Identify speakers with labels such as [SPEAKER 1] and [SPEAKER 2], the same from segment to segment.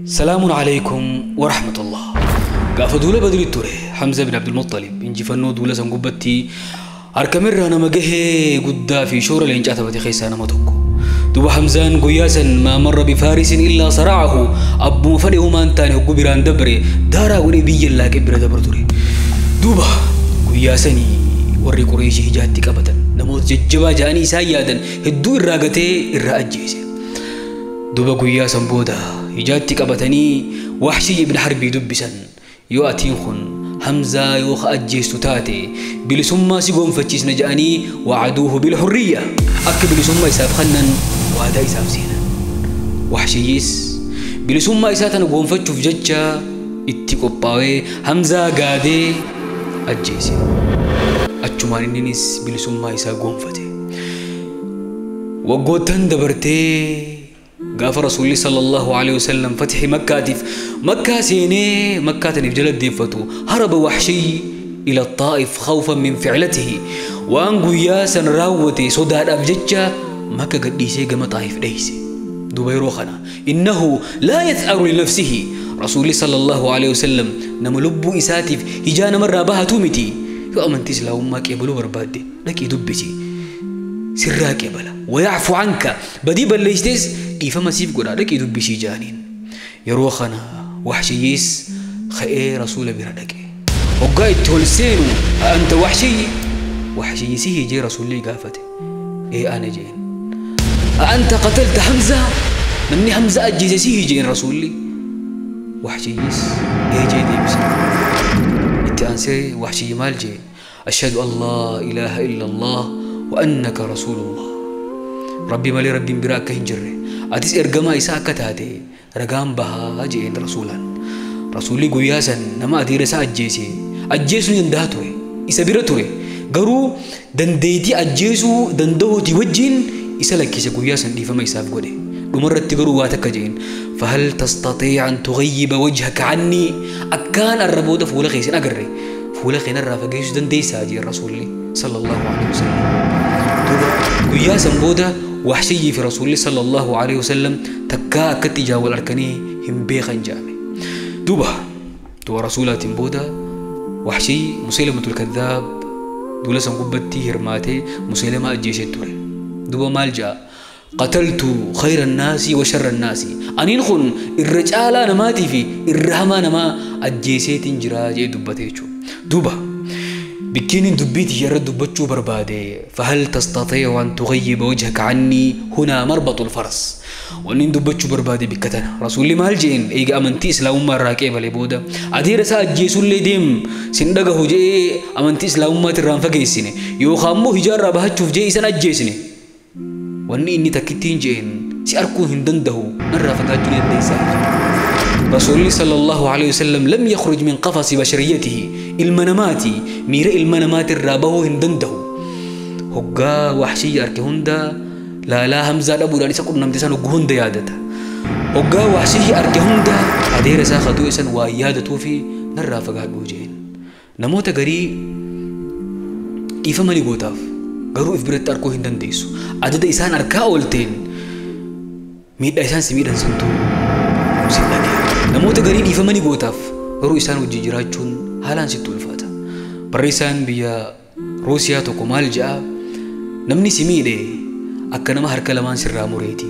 [SPEAKER 1] Salaamun alaykum wa rahmatullah. Gaafa duula Badrii ture Hamza bin Abdul Muttalib injifannoo duula san gubbatti harkamirraa nama gahee guddaa fi shoora leencaa taphate keessaa nama tokko. Duba Hamzaan guyyaa san maa marra bifaarisin illaa sara'ahu abbuma fedhe humaan taane hogguu biraan dabre daaraa godhee biyya laaqee bira dabra ture. Duba guyyaa sanii warri Qureeshii hijaatti qabatan namoota jajjabaa ja'anii isaan yaadan hedduu irraa gatee irraa ajjeese. Duba guyyaa san booda hijaatti qabatanii Wahshii ibn Harbii dubbisan. Yoo atiin kun Hamzaa yoo ka ajjeestu taate bilisummaa si gonfachiisna ja'anii wa'aduuhu bilhurriyya akka bilisummaa isaaf kennan waadaa isaaf seenan. Wahshiyyis bilisummaa isaa tana gonfachuuf jecha itti qophaa'ee Hamzaa gaadee ajjeese. Achumaan inninis bilisummaa isaa gonfate. Waggoottan dabartee gaafa Rasuulli sallallahu alaihi wasallam fatixi Makkaatiif Makkaa seenee Makkaa taniif jala deeffatu haraba Wahshii ila Xaa'if khawfan min ficlatihi waan guyyaa san raawwate sodaadhaaf jecha Makka gadhiisee gama Xaa'if dheeyse. Duuba yeroo kana innahu laa yath'aru linafsihi Rasuulli sallallahu alaihi wasallam nama lubbuu isaatiif hijaa namarraa bahatuu miti. Yoo amantii islaamummaa qeebaluu barbaadde dhaqii dubbisi. Sirraa qeebala. Wayacfu anka badii balleessitees dhiifama siif godhaa dhaqii dubbisii jaaniin. Yeroo kana Wahshiyyiis ka'ee Rasuula bira dhaqe. Hoggaa itti ol seenu anta Wahshiyyi? Wahshiyyi si hijee Rasuulli gaafate. Ee ana jeen. Anta qatalta Hamza? Namni Hamza ajjeese si hijeen Rasuulli. Wahshiyyiis ee jee deebise. Itti aansee Wahshiyyi maal jee? Ashhadu an laa ilaaha illa Allah wa annaka rasuulullah. Rabbi malee rabbiin biraa akka hin jirre atis ergamaa isaa akka taate ragaan bahaa jeen Rasuulaan. Rasuulli guyyaa san nama adeera isaa ajjeese ajjeesuu ni danda'a ture isa bira ture garuu dandeettii ajjeesuu danda'uutii wajjin isa lakkise guyyaa san dhiifama isaaf godhe. Dhumarratti garuu waa takka jeen fahal tastatii'a an tughayyiba wajhaka annii akkaan arra booda fuula keessan agarre fuula keenarraa fageessuu dandeessaa jeen Rasuulli sallallahu alaihi wasallam. Duuba guyyaa san booda Wahshiyyii fi Rasuulli sallallahu alaihi wasallam takkaa akkatti ijaan wal arkanii hin beekan jedhame. Duuba du'a Rasuulaatiin booda Wahshiyyi Musaylimatul Kaddaab duula san gubbatti hirmaatee Musaylimaa ajjeesee ture. Duuba maal jedha? Qataltu khayra annaasi wa sharra annaasi. Aniin kun irra caalaa namaatii fi irra hamaa namaa ajjeeseetiin jira jedhee dubbate jechuudha. Duuba bikkiin dubbiitii irra dubbachuu barbaade fahal tastatii'u an tughayyiba wajhaka annii hunaa marbatul faras. Wanni dubbachuu barbaade bikka tana. Rasuulli maal jeen eega amantii islaamummaa irraa qeebale booda adeera isaa ajjeesullee deem sin dhagahu jee amantii islaamummaatii irraa hin fageessine yookaan immoo hijaarraa bahachuuf jee isan ajjeesine. Wanni inni takkittiin jeen si arkuu hin danda'u narraa fagaachuu ni dandeessaa. Rasuulli sallallahu alaihi wasallam lam yakhruj min qafasi bashariyatihi ilma namaati miira ilma namaati irraa bahuu hin danda'u. Hoggaa Wahshiyyi arke hunda laalaa Hamzaa dhabuudhaan isa qunnamte san hogguu hunda yaadata. Hoggaa Wahshiyyi arke hunda adeera isaa kaduu isan waa yaadatuu fi narraa fagaadhuu jeen. Namoota garii dhiifama ni gootaaf garuu if biratti arkuu hin dandeessu. Adada isaan arkaa oolteen miidhaa isaan si miidhan santuu si dhagee. Namoota garii dhiifama ni gootaaf garuu isaan wajjin jiraachuun haalaan sitti ulfaata. Barreessaan biyya Ruusiyaa tokko maal jedha? Namni si miidhe akka nama harka lamaan sirraa mureeti.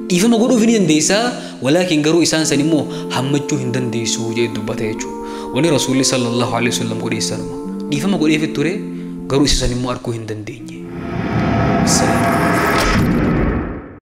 [SPEAKER 1] Dhiifama godhuuf ni dandeessaa walaakin garuu isaan san immoo hammachuu hin dandeessu jedhee dubbata jechuudha. Wanni Rasuulli sallallahu alaihi wasallam godhe sanuma. Dhiifama godheefit ture garuu isa san immoo arkuu hin dandeenye. Assalamu